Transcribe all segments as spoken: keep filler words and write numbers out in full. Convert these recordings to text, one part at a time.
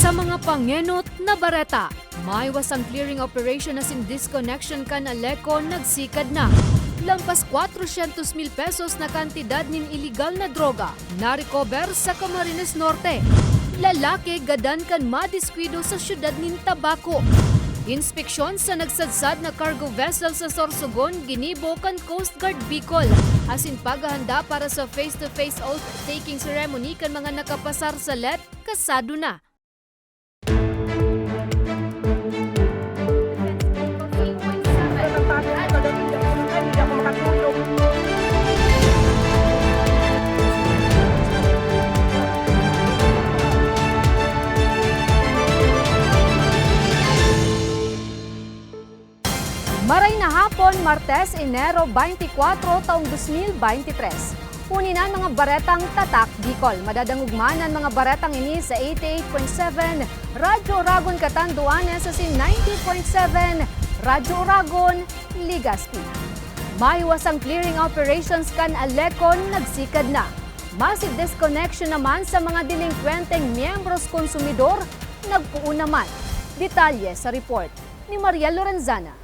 Sa mga pangenot na bareta, maiwas ang clearing operation asin disconnection kan Aleco nagsikad na. Lampas kwatrosyentos mil pesos na kantidad nin iligal na droga narecover sa Camarines Norte. Lalaki gadan kan madiskuido sa siyudad nin Tabaco. Inspeksyon sa nagsadsad na cargo vessel sa Sorsogon ginibo kan Coast Guard Bicol, asin paghahanda para sa face-to-face oath-taking ceremony kan mga nakapasar sa let kasado na. Maray na hapon, Martes, Enero twenty-four, taong dos mil bente tres. Huni na an mga baretang Tatak Bicol. Madadangog man an mga baretang ini sa eighty-eight point seven Radyo Oragon, Catanduanes, asin ninety point seven Radyo Oragon, Legazpi. Mahiwas ang clearing operations kan Aleco nagsikad na. Massive disconnection naman sa mga delinkwenteng miyembros konsumidor nagpoon naman. Detalye sa report ni Maria Lorenzana.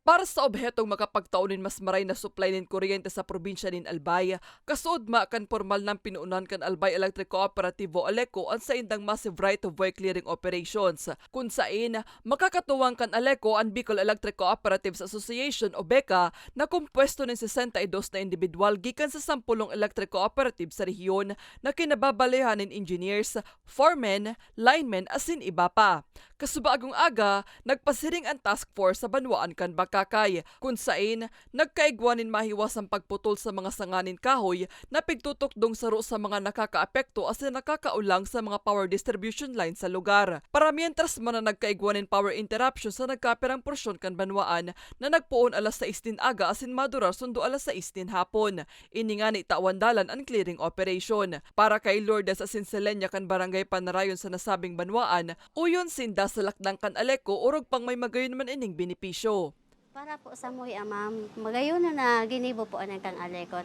Para sa obhetong makapagtao nin mas maray na supply nin kuryente sa probinsya nin Albay, kasuodma kan pormal na pinuunan kan Albay Electric Cooperative o Aleco an saindang massive right-of-way clearing operations, kun saen makakatuwang kan Aleco an Bicol Electric Cooperatives Association o BECA na kompuesto nin sesenta y dos na indibidwal gikan sa sampolong electric cooperative sa rehiyon na kinababalihan nin engineers, foremen, linemen asin iba pa. Kasubagong aga, nagpasiring an task force sa banwaan kan Bacacay, kun saen nagkaigwa nin mahiwasang pagputol sa mga sanga nin kahoy na pigtutukdong saro sa mga nakakaapekto asin nakakaolang sa mga power distribution line sa lugar. Paramientras man na nagkaigwa nin power interruption sa nagkapirang porsyon kan banwaan na nagpoon alas sais nin aga asin madurar sundo alas sais nin hapon. Ini ngani tawan dalan an clearing operation. Para kay Lourdes asin Selenia kan Barangay Panarayon sa nasabing banwaan, uyon sinda sa lakdang kan Aleco orog pang may magayon man ining benepisyo. Para po sa muhi, ah, ma'am, magayon na ginibo po ang kang Aleco.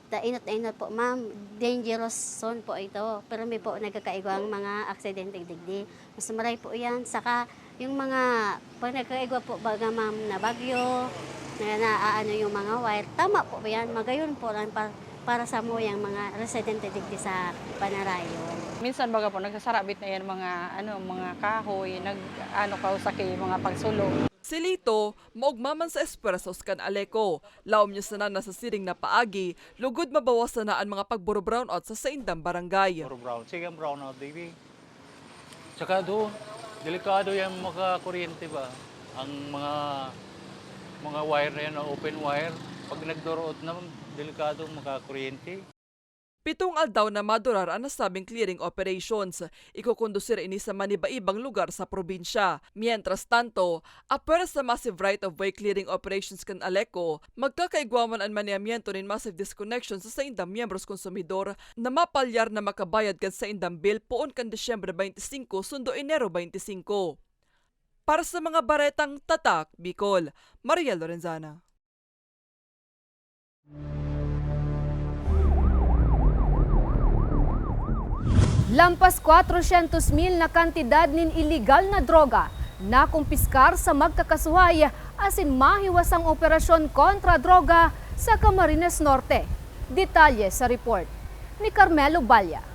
Ta inot na inot po, ma'am, dangerous zone po ito. Pero may po nagkakaigwang mga aksidente digdi. Mas maray po yan. Saka yung mga, pag nagkaigwa po baga, ma'am, na bagyo, na naaano yung mga wire, tama po yan. Magayon po lang pa, para sa muyang mga residente digdi sa Panarayon. Minsan baga po, nagsasarabit na yan mga, ano, mga kahoy, nag, ano, kausaki, mga pagsulo. Si Lito, maogma man sa esfuerzos kan Aleco. Laom niya sana na sa siring na paagi, lugod mabawas sana an mga pagboro-brownout sa saindang barangay. Puro brown. Sige, ang brownout, baby. Tsaka doon, delikado yan makakuryente ba? Ang mga, mga wire na yan, open wire, pag nagdoroot na, delikado makakuryente. Pitong aldaw na madurar an nasabing clearing operations. Ikokondusir ini sa maniba-ibang lugar sa probinsya. Mientras tanto, apwera sa massive right-of-way clearing operations kan Aleco, magkakaigwa man an maneamiento nin massive disconnection sa saindang miyembros konsumidor na mapalyar na makabayad kan saindang bill poon kan Disyembre twenty-five sundo Enero twenty-five. Para sa mga baretang Tatak Bicol, Maria Lorenzana. Lampas kwatrosyentos mil na kantidad nin iligal na droga nakumpiskar sa magkakasuhay asin mahiwasang operasyon kontra droga sa Camarines Norte. Detalye sa report ni Carmelo Balla.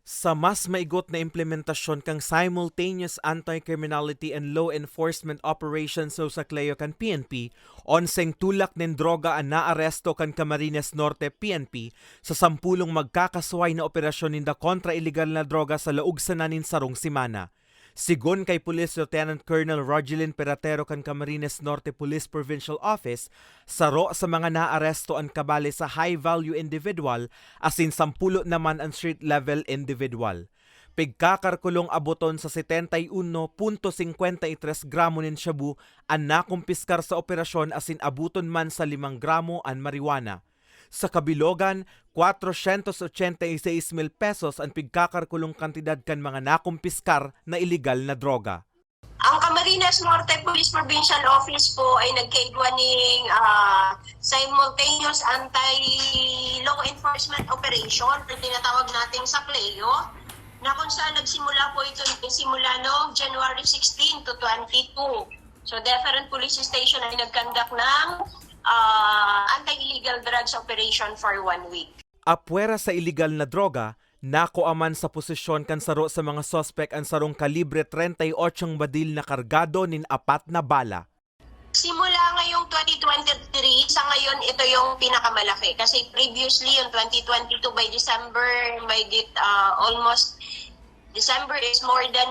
Sa mas maigot na implementasyon kan Simultaneous Anti-Criminality and Law Enforcement Operation sa Usa Cleo kan P N P, onseng tulak nin droga an naaresto kan Camarines Norte P N P sa sampulong magkakasuhay na operasyon ninda kontra iligal na droga sa laog sana nin sarong semana. Sigon kay Police Lieutenant Colonel Rogelin Peratero kan Camarines Norte Police Provincial Office, saro sa mga naaresto an kabali sa high-value individual asin sampulo naman an street-level individual. Pigkakarkulong aboton sa setenta y uno punto singkwenta y tres gramo nin shabu an nakumpiskar sa operasyon asin aboton man sa limang gramo an marijuana. Sa kabilogan, kwatrosyentos ochenta y seis mil pesos an pigkakarkulong kantidad kan mga nakumpiskar na iligal na droga. Ang Camarines Norte Police Provincial Office po ay nagkaigwa ning, ah, simultaneous anti-law enforcement operation, na tinatawag nating SACLEO, na kung saan nagsimula po ito, nagsimula noong January sixteen to twenty-two. So, different police station ay nag-conduct ng, ah, anti-illegal drugs operation for one week. Apwera sa iligal na droga, nakua man sa posesyon kan saro sa mga suspek an sarong kalibre treinta y ocho badil na kargado nin apat na bala. Simula ngayong twenty twenty-three, sa ngayon, ito yung pinakamalaki. Kasi previously, yung twenty twenty-two by December, may git, ah, almost December is more than,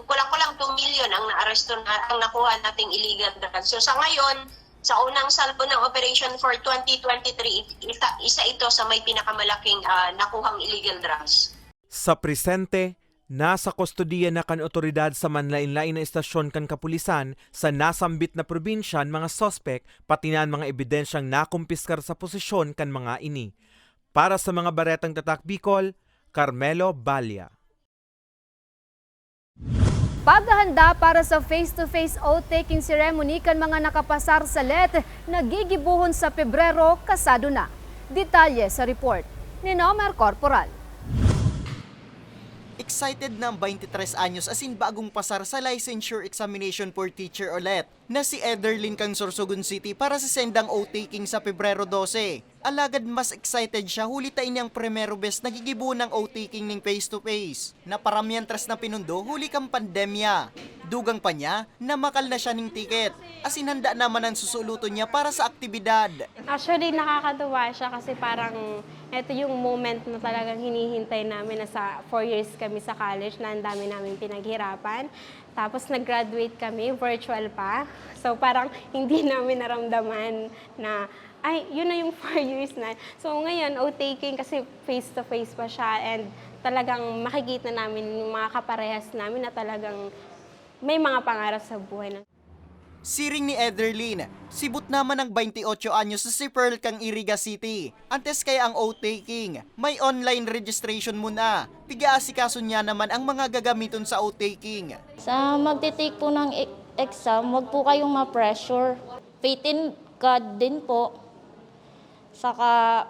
kulang-kulang two million ang naaresto na, ang nakuha nating illegal drugs. So, sa ngayon, sa unang salvo ng Operation for twenty twenty-three, isa, isa ito sa may pinakamalaking, ah, nakuhang illegal drugs. Sa presente, nasa kustodiya na kan otoridad sa manlaen-laen na estasyon kan kapulisan sa nasambit na probinsya an mga suspek, pati na an mga ebidensyang nakumpiskar sa posesyon kan mga ini. Para sa mga Baretang Tatak Bicol, Carmelo Balla. Paghahanda para sa face-to-face oath-taking ceremony kan mga nakapasar sa let na gigibohon sa Pebrero, kasado na. Detalye sa report ni Nomer Corporal. Excited na ang twenty-tres anyos asin bagong pasar sa Licensure Examination for Teacher o let na si Ederlin kan Sorsogon City para sa sendang oath-taking sa Pebrero dose. Alagad mas excited siya huli ta ini ang primero bes na gigibo ang oath-taking ning face-to-face, na paramihan tras na pinundo huli kan pandemya. Dugang pa niya, namakal na siya ning tiket, asin handa naman an susuloton niya para sa aktibidad. Actually, nakakatuwa siya kasi parang eto yung moment na talagang hinihintay namin, na sa four years kami sa college na ang dami naming pinaghirapan. Tapos nag-graduate kami, virtual pa. So parang hindi namin naramdaman na, "Ay, yun na yung four years na." So ngayon, oath-taking kasi face-to-face pa siya and talagang makikita namin yung mga kaparehas namin na talagang may mga pangarap sa buhay na. Siring ni Ederlin, sibot naman ang twenty-ocho anyos na si Pearl kan Iriga City. Antes kaya ang oath-taking, may online registration muna. Pigaasikaso niya naman ang mga gagamiton sa oath-taking. Sa magte-take po ng e-, exam, wag po kayong ma-pressure. Faith in God din po. Saka,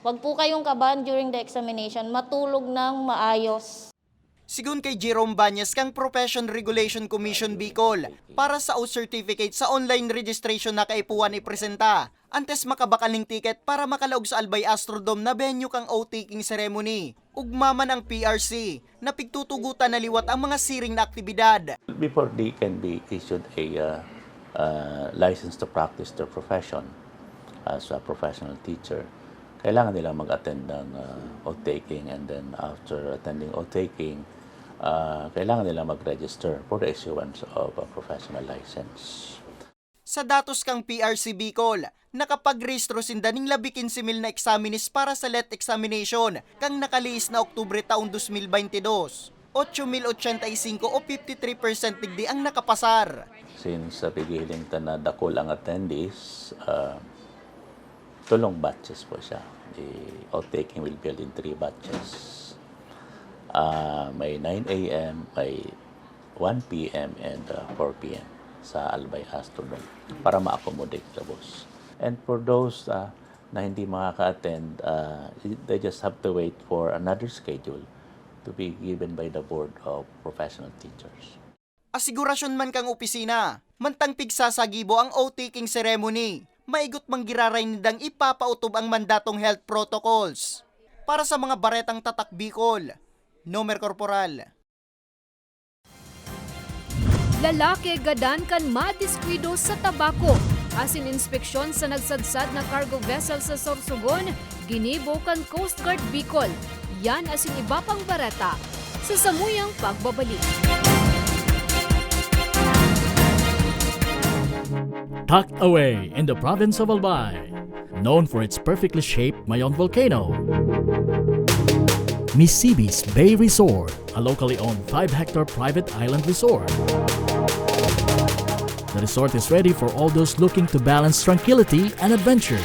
wag po kayong kabahan during the examination. Matulog ng maayos. Sigon kay Jerome Banyas kan Profession Regulation Commission Bicol, para sa oath certificate sa online registration na kaipuhan ipresenta, antes makabakal ning tiket para makalaog sa Albay Astrodome na venue kan oath-taking ceremony. Ugma man ang P R C, na pigtutugotan na liwat ang mga siring na aktibidad. Before they can be issued a, uh, uh, license to practice their profession as a professional teacher, kailangan nila mag-attend ng, uh, oath-taking, and then after attending oath-taking, uh, kailangan nila mag-register for the issuance of a professional license. Sa datos kan P R C Bicol, nakapagrehistro sinda nin labi kinse mil na eksaminis para sa let examination kan nakalihis na Oktubre taong dos mil baynte dos. Ocho mil ochenta y singko o fifty-three percent digdi ang nakapasar. Since, uh, pighihiling ta na dakul ang attendees, uh, tulong batches po siya. The oath-taking will be held in three batches. Uh, may nine a m, may one p m, and, uh, four p m sa Albay Astrodome para ma-accommodate gabos. And for those, uh, na hindi makaka-attend, uh, they just have to wait for another schedule to be given by the Board of Professional Teachers. Asigurasyon man kan opisina, mantang pigsasagibo ang oath-taking ceremony, maigot man giraray nindang ipapaotob ang mandatong health protocols. Para sa mga Baretang Tatak Bicol, Nomer Corporal. Lalaki gadan kan madiskwido sa tabako. Asin inspeksyon sa nagsadsad na cargo vessel sa Sorsogon, ginibo kan Coast Guard Bicol. Yan asin iba pang bareta sa samuyang pagbabalik. Tucked away in the province of Albay, known for its perfectly shaped Mayon volcano. Misibis Bay Resort, a locally owned five-hectare private island resort. The resort is ready for all those looking to balance tranquility and adventure.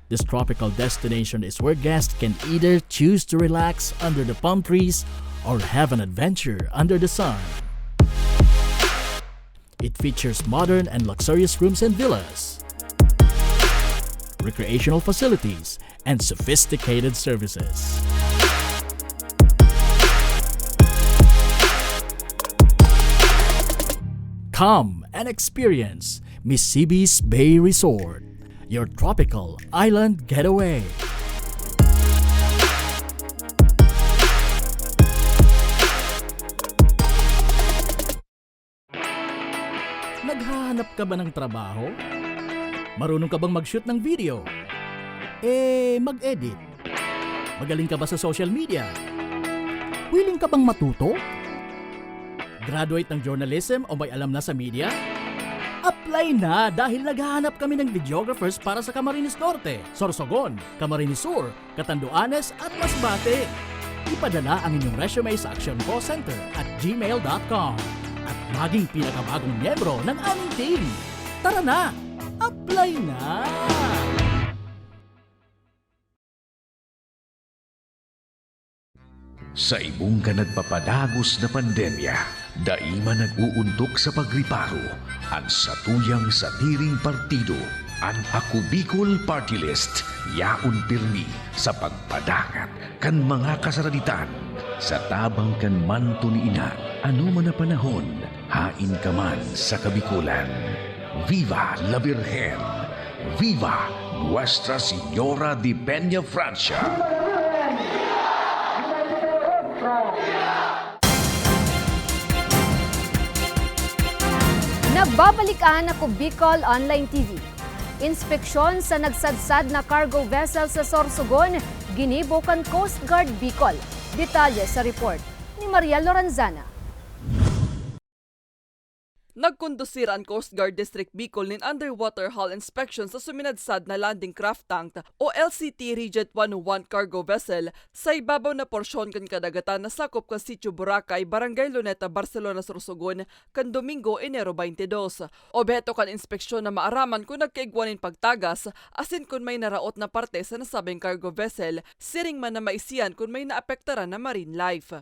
This tropical destination is where guests can either choose to relax under the palm trees or have an adventure under the sun. It features modern and luxurious rooms and villas, recreational facilities, and sophisticated services. Come and experience Misibis Bay Resort, your tropical island getaway. Naghahanap ka ba ng trabaho? Marunong ka bang mag-shoot ng video? Eh, mag-edit? Magaling ka ba sa social media? Willing ka bang matuto? Graduate ng journalism o may alam na sa media? Apply na, dahil naghahanap kami ng videographers para sa Camarines Norte, Sorsogon, Camarines Sur, Catanduanes at Masbate. Ipadala ang inyong resume sa actioncallcenter at gmail dot com at maging pinakabagong miyembro ng aming team. Tara na! Apply na! Sa ibong kan nagpapadagos na pandemya, dai man nag-uuntok sa pagriparo an satuyang sadiring partido. An Ako Bicol Party List yaon pirmi sa pagpadangat kan mga kasaraditan sa tabang kan manto ni Ina. Ano man na panahon, hain ka man sa Kabikolan. Viva la Virgen! Viva Nuestra Señora de Peña Francia! Nagbabalik an Ako Bicol Online T V. Inspeksyon sa nagsadsad na cargo vessel sa Sorsogon, ginibo kan Coast Guard Bicol. Detalye sa report ni Maria Lorenzana. Nagkondusir an Coast Guard District Bicol nin underwater hull inspection sa suminadsad na landing craft tank o L C T Rigid one oh one cargo vessel sa ibabaw na porsyon kan kadagatan na sakop kan Sitio Boracay, Barangay Luneta, Barcelona, Sorsogon, kan Domingo, Enero twenty-dos. Obheto kan inspeksyon na maaraman kun nagkaigwa nin pagtagas asin kun may naraot na parte sa nasabing cargo vessel, siring man na maisihan kun may naapektaran na marine life.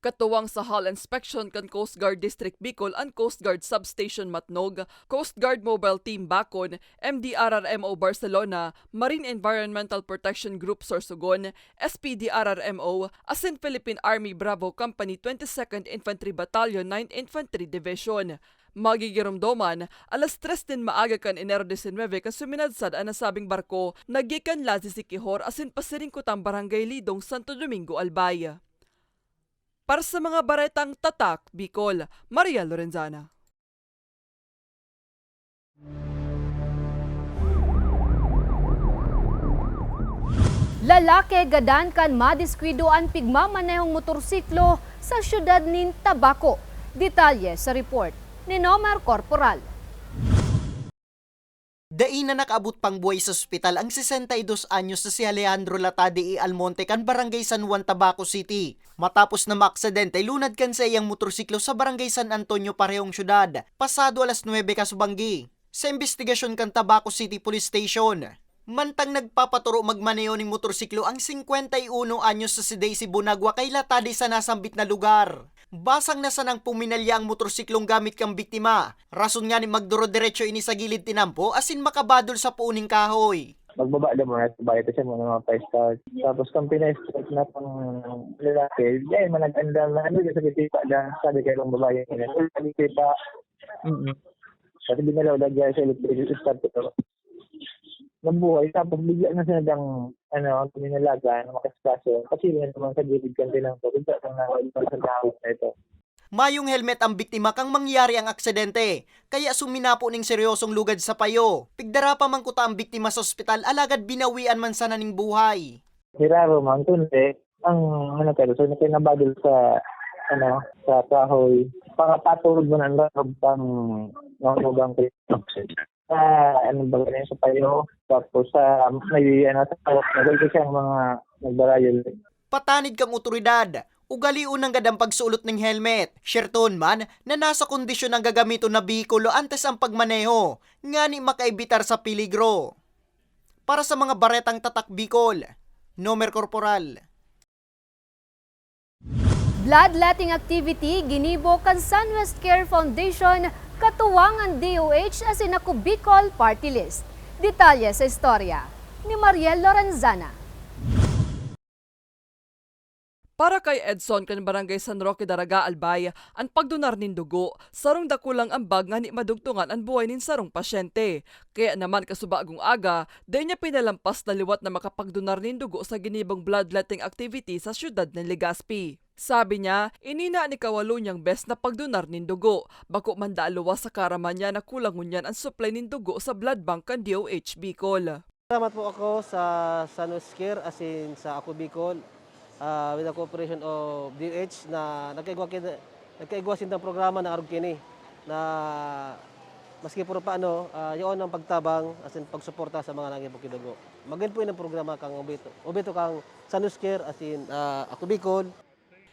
Katuwang sa hull inspection kan Coast Guard District Bicol an Coast Guard Substation Matnog, Coast Guard Mobile Team Bacon, M D R R M O Barcelona, Marine Environmental Protection Group Sorsogon, S P D R R M O, asin Philippine Army Bravo Company twenty-second Infantry Battalion, ninth Infantry Division. Magigiromdoman, alas tres nin maaga kan Enero disinwebe kan suminadsad an nasabing barko na gikan Lazi Siquijor asin pasiring kutang Barangay Lidong, Santo Domingo, Albay. Para sa mga baretang Tatak Bicol, Maria Lorenzana. Lalaki gadan kan madiskuido an pigmamanehong motorsiklo sa siyudad nin Tabaco. Detalye sa report ni Nomer Corporal. Dai na nakaabot pang buhay sa ospital ang sesenta y dos anyos na si Alejandro Latade y Almonte kan Barangay San Juan, Tabaco City, matapos na maaksidente lunad kan saiyang motorsiklo sa Barangay San Antonio, parehong syudad, pasado alas nuebe kasubanggi. Sa imbestigasyon kan Tabaco City Police Station, mantang nagpapatoro magmaneho ning motorsiklo ang singkwenta y uno anyos na si Daisy Bonagua kay Latade sa nasambit na lugar. Basang na sanang puminalya ang motorsiklong gamit kan biktima, rason ngani magduro-deretso ini sa gilid tinampo asin makabadol sa puon nin kahoy. Magbaba daw muna sa bayo, tapos siya muna mga pa-start. Tapos kung pina-start na pang lalaki, dahil manag-andam na ano, sa kitipa na, sabi kayo ng babae nila. Sa kitipa, mm Kasi binalaw na dyan sa electric start ko. Nabuhay, tapos bigla na siya dang, ano, pinalaga na makasikaso. Kasi yun naman sa gilid kan tinampo, bigla kang nawa sa tao na ito. Mayong helmet ang biktima kang mangyari ang aksidente, kaya suminapo ning seryosong lugad sa payo. Pigdara pa man kuta ang biktima sa ospital alagad binawian man sana ning buhay. Hiraro man kundi ang ano pero so nabagol sa ano sa kahoy. Pangapaturod mo na ang pang ano bang sa ano ba ganyan sa payo tapos sa may ano sa payo nagulto siyang mga nagbarayon. Patanid kang otoridad, ugalion nanggad an pagsulot nin helmet. Sertoon man na nasa kondisyon an gagamiton na behikulo antes an pagmaneho, ngani makaebitar sa peligro. Para sa mga baretang tatak Bicol, Nomer Corporal. Bloodletting activity ginibo kan Sunwest Care Foundation katuwang an D O H asin Ako Bicol Party List. Detalye sa istorya ni Mariel Lorenzana. Para kay Edson kan Barangay San Roque, Daraga, Albay, an pagdonar nin dugo, sarong dakulang ambag ngani madugtongan an buhay nin sarong pasyente. Kaya naman kasubagong aga, dai niya pinalampas na liwat na makapagdonar nin dugo sa ginibong bloodletting activity sa siyudad nin Legazpi. Sabi niya, ini na an ikawalo niyang bes na pagdonar nin dugo. Bako man daa luwas sa kaaraman niya na kulang ngunyan an supply nin dugo sa blood bank kan D O H Bicol. Salamat po ako sa Sunwest Care, as in sa Ako Bicol, ah, with the cooperation of D O H na nagkaigwa kin-, nagkaigwa sindang programa na arog kini na maski puro pa ano, ah, yaon ang pagtabang as in pagsuporta sa mga nangangaipo ki dugo. Magin po yun ang programa kang Obito. Obito kang Sunwest Care, as in, ah, Ako Bicol.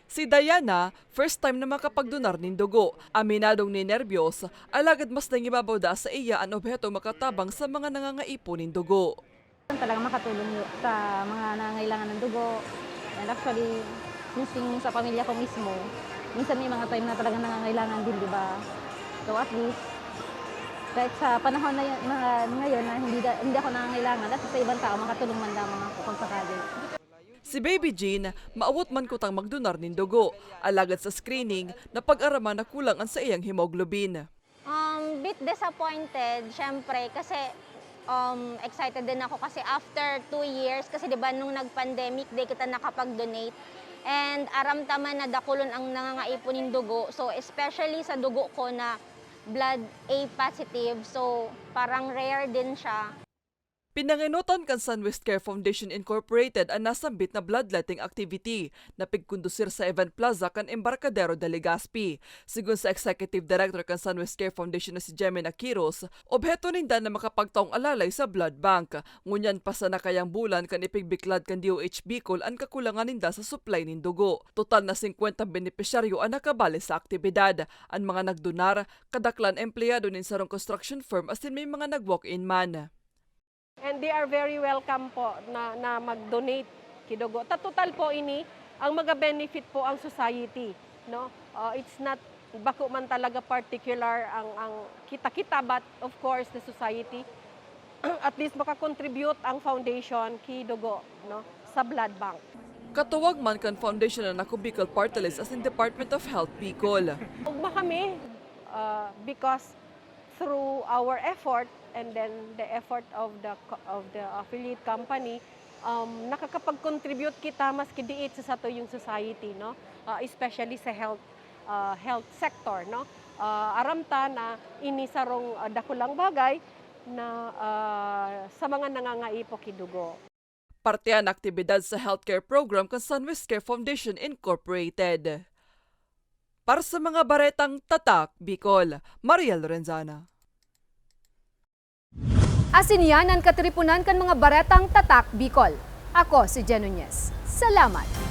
Si Diana, first time na makapagdonar nin dugo. Aminadong ninerbiyos, alagad mas nangibabaw daa saiya an obhetong makatabang sa mga nangangaipo nin dugo. Talagang makatulong yu-, sa mga nangangailangan ng dugo. And actually, since sa pamilya ko mismo, minsan may mga time na talagang nangangailangan din, di ba? So at least, kahit sa panahon na yun, na, ngayon na hindi, da- hindi ako nangangailangan, at sa ibang tao, makatulong man lamang ako kung sakali. Si Baby Jean, maawot man kutang magdonar nin dugo. Alagad sa screening, napag-araman na kulang an saiyang hemoglobin. Um, bit disappointed, syempre, kasi, um, excited din ako kasi after two years, kasi 'di ba nung nag-pandemic, di kita nakapag-donate. And aram ta man na dakulon ang nangangaipo nin dugo. So, especially sa dugo ko na blood A positive, so parang rare din siya. Pinangenotan kan Sunwest Care Foundation Incorporated an nasambit na bloodletting activity na pigkondusir sa Event Plaza kan Embarcadero de Legazpi. Sigon sa Executive Director kan Sunwest Care Foundation na si Jemmy Nakiros, obheto ninda na makapagtaong alalay sa blood bank. Ngunyan pa sana kayang bulan kan ipigbiklad kan D O H Bicol an kakulangan ninda sa supply nin dugo. Total na singkwenta benepisyaryo an nakabali sa aktibidad. An mga nagdonar, kadaklan empleyado nin sarong construction firm asin may mga nag-walk-in man. And they are very welcome po na, na mag-donate ki dugo. Ta total po ini, ang maga-benefit po ang society, no? Uh, it's not, bako man talaga particular ang, ang kita-kita, but of course, the society. At least makakontribute ang foundation ki dugo, no, sa blood bank. Katuwang man kan foundation na Ako Bicol Party List asin Department of Health Bicol. Ugma kami, uh, because through our effort and then the effort of the co-, of the affiliate company, um, nakakapag-contribute kita maski diit sa satuyong society, no? Ah, especially sa health, ah, health sector, no? Ah, aram ta na ini sarong, ah, dakulang bagay na, ah, sa mga nangangaipo ki dugo. Parte an aktibidad sa healthcare program kan Sunwest Care Foundation Incorporated. Para sa mga baretang Tatak Bicol, Mariel Lorenzana. Asin yan an katiriponan kan mga baretang Tatak Bicol. Ako si Jen Nunez. Salamat!